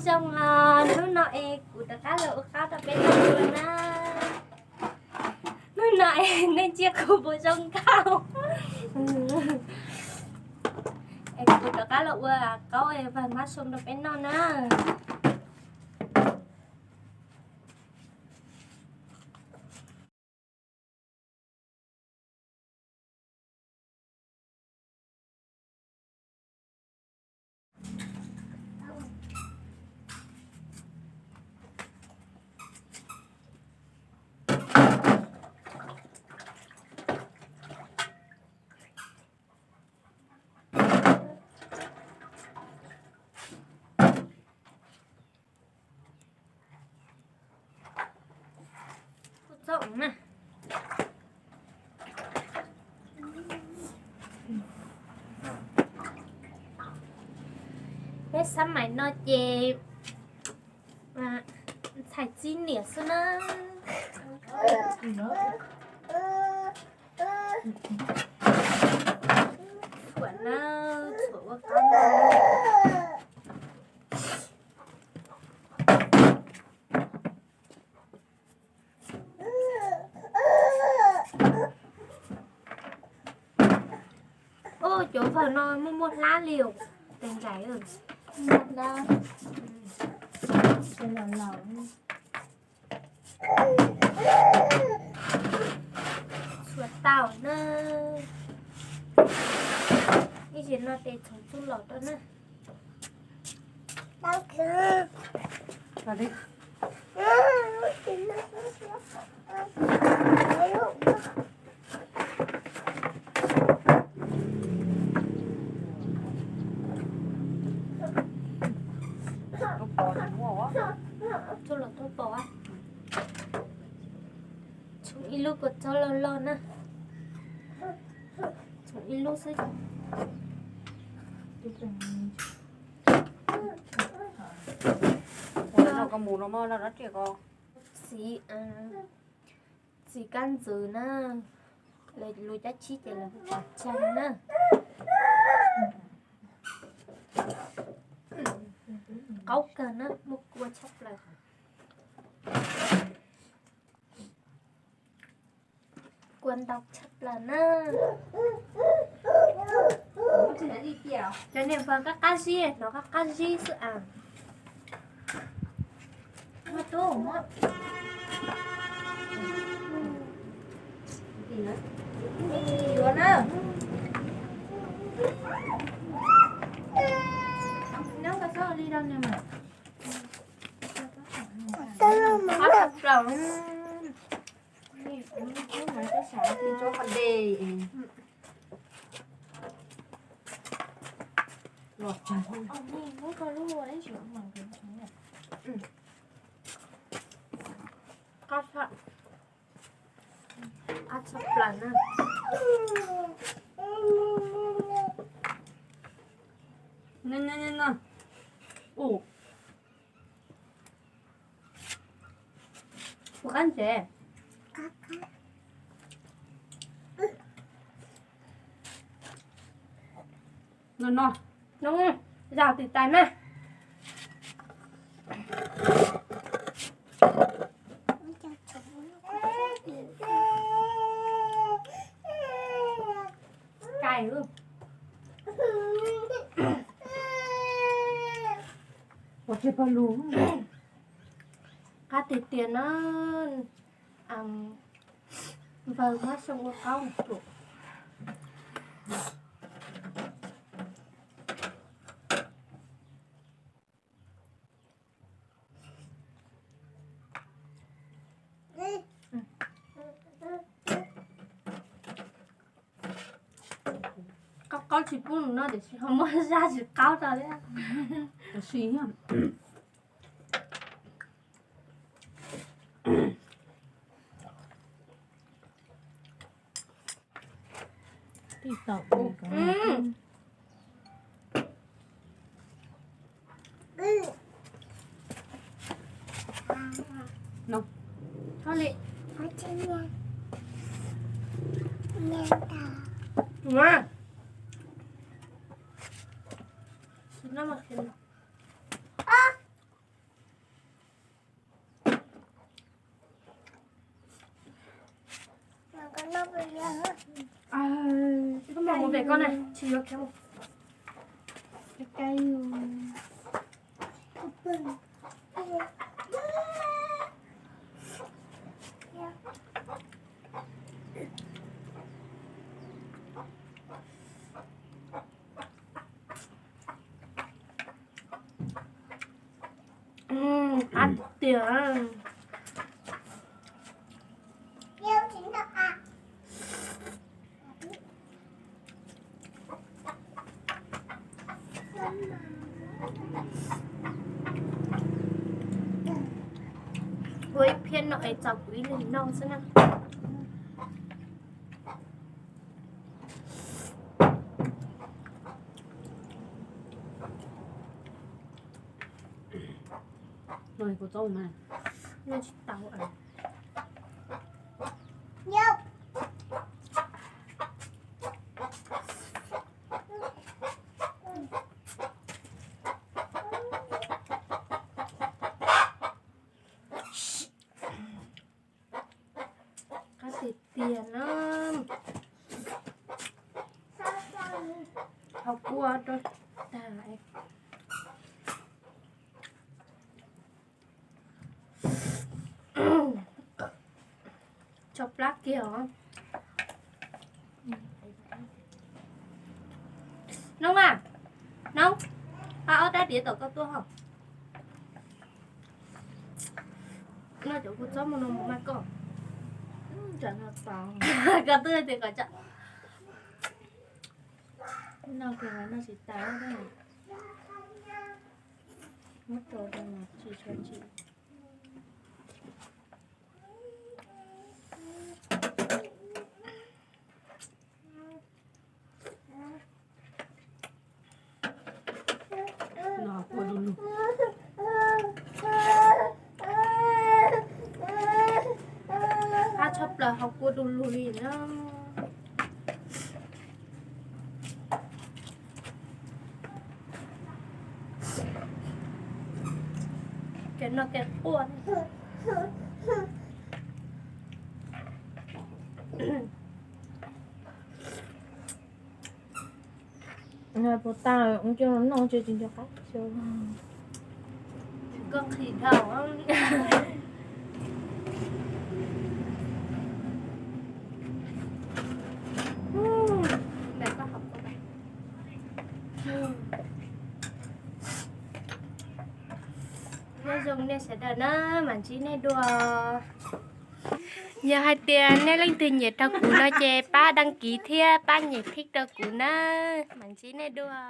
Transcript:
Zoo los hnub no es kuv rov qab los ua qaub rau peb noj dua na. Hnub no es nej ntsia kuv puas zoo nkauj? Es kuv rov qab los ua qaub es vawg mab zoo rau peb noj na. Peb xab maim no ces ntxhais txib niam xwb na. Tshuam na, tshuam ua qaub na. Ua cov vawg no muaj muaj hlab li os, tes nkaim. Muaj hlab, tes laus laus. Tshuav tau na. Ib zim no tes txhoov txuj lom rau na. Txuj lom tuaj pom. Txhoov ib lub kua txob loj loj na. Txhoov ib lub xwb. Txiv, txiv kab ntxwv na, lawv lub cab tsib ces lawv hu pas tsag na. Qaub kawg na, muaj kua tshaj plaws. Kua ntau tshaj plaws na. Cov niam pog qab qab zib, hnov qab qab zib xwb as. Yuav na. Nyob tau txhob li rau nws mas. Qab tshaj plaws. Tsob qhov de. Los tsag. Qab tshaj, qab tshaj plaws na. No, no, no, no. Ua, ua qab ntses. No no, no, zaj tim tais mas. Cay. Ua tsis pog lus. Qab tiag tiag na. Vawg mab xyoo ua qaub. Qaub qaub tsis pub nws noj tiam sis ho muab zaj tsis qaub rau thiab. Koj mam mus pem koj na, tsis yuav kiag. Qab tiag. Ua ib phiab no es txaus kuv ib leeg noj xwb na. Noj tsis tau. Qab tiag tiag na. Ho kua rau tag. Tso plab kiag os. Noob a, Noob, pab ob rab diav tom koj tuaj hos. Noj cov kua txob mus no mus mas koj. Koj twb tias kom tso. Noj kiag mas noj tsis tas. Muab rau rau mas tsis tshua tsis. Qab tshaj plaws, ho kua du lug li na. Ces no ces quaj. Puas tag, ua coj noj tsis tsis nco qab. Koj qhis dhau. Nyob zoo nej sawv daws na, mam ntsib nej dua. Yog hais tias nej leej twg nyiam rau kuv no ces pab đăng ký thiab pab nias thiab rau kuv na. Mam ntsib nej dua.